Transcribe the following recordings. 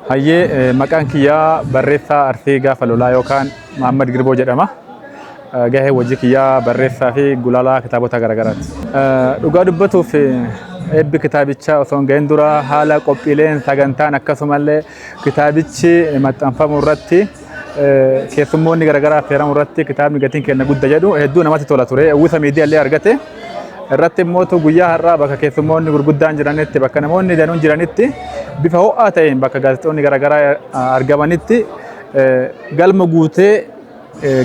Hayyee, maqaan kiyyaa barreessaa Arsii Gaafa Lolaa yookaan Mahammad Girboo jedhama. Gahee hojii kiyyaa barreessaa fi gulaalaa kitaabota garaagaraati. Dhugaa dubbatuuf, eebbi kitaabichaa osoo hin gahin dura haala qophiileen sagantaan akkasumallee kitaabichi maxxanfamu irratti, keessummoonni garaagaraa affeeramu irratti, kitaabni "Gatiin Keenya Guddaa" jedhu hedduu namatti tola ture. Uwwisa miidiyaallee argate. Irratti immoo guyyaa har'aa bakka keessummoonni gurguddaan jiranitti, bakka namoonni danuun jiranitti, bifa ho'aa ta'een, bakka gaazexoonni garaagaraa argamanitti, galma guutee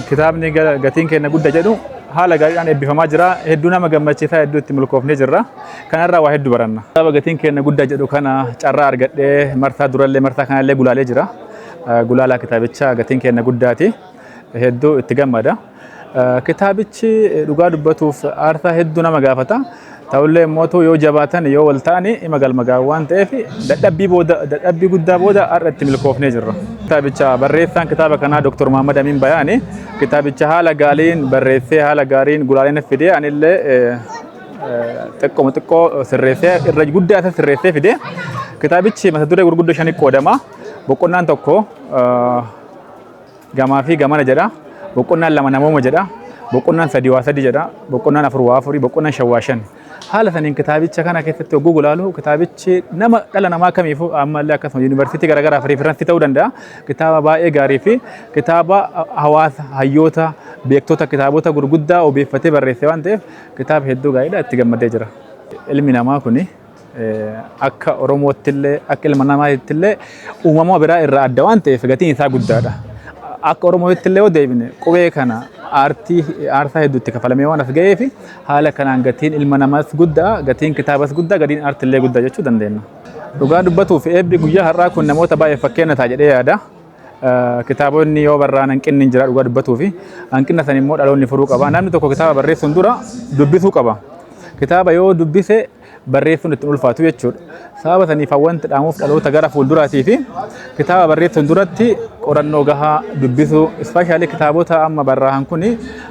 kitaabni "Gatiin Keenya Guddaa" jedhu haala gaariidhaan eebbifamaa jira. Hedduu nama gammachiisaa, hedduu itti milkoofnee jirra. Kanarraa waa hedduu baranna. Kitaaba "Gatiin Keenya Guddaa" jedhu kana carraa argadhee marsaa durallee marsaa kanallee gulaalee jira. Gulaalaa kitaabichaa "Gatiin Keenya Guddaati". Hedduu itti gammada. Kitaabichi dhugaa dubbatuuf aarsaa hedduu nama gaafata. Ta'ullee immoo yoo jabaatan, yoo wal ta'ani, ima galma ga'a waan ta'eef, dadhabbii booda, dadhabbii guddaa booda har'a itti milkoofnee jirra. Kitaabicha barreessaan kitaaba kanaa Dr. Muhammad Amin Bayaani kitaabicha haala gaariin barreessee, haala gaariin gulaaleen fidee, anillee xiqqoo xiqqoo sirreessee, irra guddaa isa sirreessee fidee. Kitaabichi mata duree gurguddoo shanii qoodama. Boqonnaan tokko "Gamaa fi gamana" jedha. Boqonnaan lama "Namooma" jedha. Boqonnaan sadii "Waa sadi" jedha. Boqonnaan afur "Waa afurii". Boqonnaan shan "Waa shan". Haala saniin kitaabicha kana keessatti hogguu gulaalu, kitaabichi nama dhala namaa kamiifuu, ammallee akkasuma yuunivarsiitii garaagaraaf reference ta'uu danda'a. Kitaaba baay'ee gaarii fi kitaaba hawaasa, hayyoota, beektota, kitaabota gurguddaa obeeffatee barreesse waan ta'eef, kitaaba hedduu gaariidha, itti gammadee jira. Ilmi namaa kuni akka Oromootti illee, akka ilma namaatti illee, uumama biraa irraa adda waan ta'eef gatiin isaa guddaadha. Akka Oromootti illee yoo deebine, qubee kana aartii aarsaa hedduutti kafalamee waan as ga'eef, haala kanaan gatiin ilma namaas guddaa, gatiin kitaabas guddaa, gatiin aartii illee guddaa jechuu dandeenya. Dhugaa dubbatuuf, eebbi guyyaa har'aa kun namoota baay'ee fakkeenya ta'a jedhee yaada. Kitaabonni yoo barraan hanqinni hin jira dhugaa dubbatuu fi hanqina san immoo dhaloonni furuu qaba. Namni tokko kitaaba barreessuun dura dubbisuu qaba. Kitaaba yoo dubbise barreessuun itti ulfaatu jechuudha. Sababa saniif wanti dhaamuuf dhaloota gara fuulduraatii fi kitaaba barreessuun duratti qorannoo gahaa dubbisuu, especially kitaabota amma barraa'an kun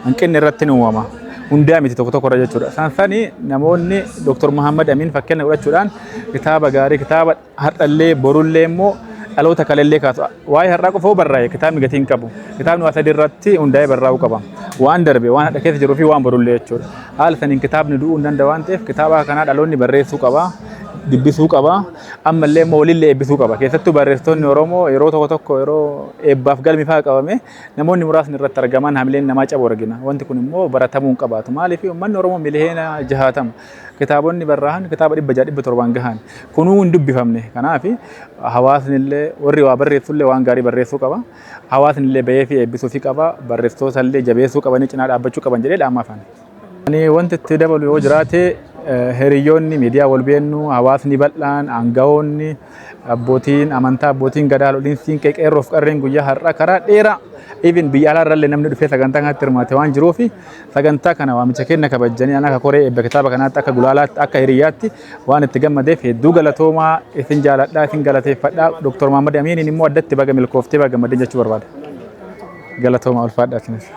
hanqinni irratti ni uumama. Hundaa miti, tokko tokko irra jechuudha. San sani namoonni Dr. Muhammad Amin fakkeenya godhachuudhaan kitaaba gaarii, kitaaba har'allee borullee immoo dhaloota kalellee kaasu. Waa'ee har'aa qofa barraa'e kitaabni gatii hin qabu. Kitaabni waa sadi irratti hundaa'ee barraa'uu qaba. Waan darbe, waan hadha keessa jiruu fi waan borullee jechuudha. Haala saniin kitaabni du'uu hin danda'u waan ta'eef, kitaaba kanaa dhaloonni barreessuu qaba. Dubbisuu qaba. Ammallee immoo walillee eebbisuu qaba. Keessattuu barreessitoonni Oromoo yeroo tokko tokko, yeroo eebbaaf galmi fa'aa qabame, namoonni muraasni irratti argaman, hamileen namaa cabu argina. Wanti kun immoo baratamuu hin qabaatu. Maaliif? Uummanni Oromoo miliyoona 60. Kitaabonni barraa'an kitaaba 600, 700n gahan. Kunuu hin dubbifamne. Kanaaf hawaasni illee, warri waa barreessu illee, waan gaarii barreessuu qaba. Hawaasni illee bahee fi eebbisuu fi qaba. Barreessitoota illee jabeessuu qabanii cinaa dhaabbachuu qaban jedhee dhaamaaf. Ani wanti itti dabalu yoo jiraate, hiriyoonni miidiyaa wal beennu, hawaasni bal'aan, aangawoonni, abbootiin amantaa, abbootiin gadaa, haadholiin siinqee, qeerroof qarreen guyyaa har'aa karaa dheeraa, even biyya alaarrallee namni dhufee sagantaa kanatti hirmaate waan jiruuf, sagantaa kana waamicha kenna kabajanii, ana akka koree eebba kitaaba kanaatti, akka gulaalaatti, akka hiriyaatti waan itti gammadeef hedduu galatoomaa. Isin jaaladhaa, isin galateeffadhaa. Dr. Muhammad Amiiniin immoo addatti baga milkooftee, baga gammaddee jechuu barbaada. Galatoomaa, ulfaadhaa isinis.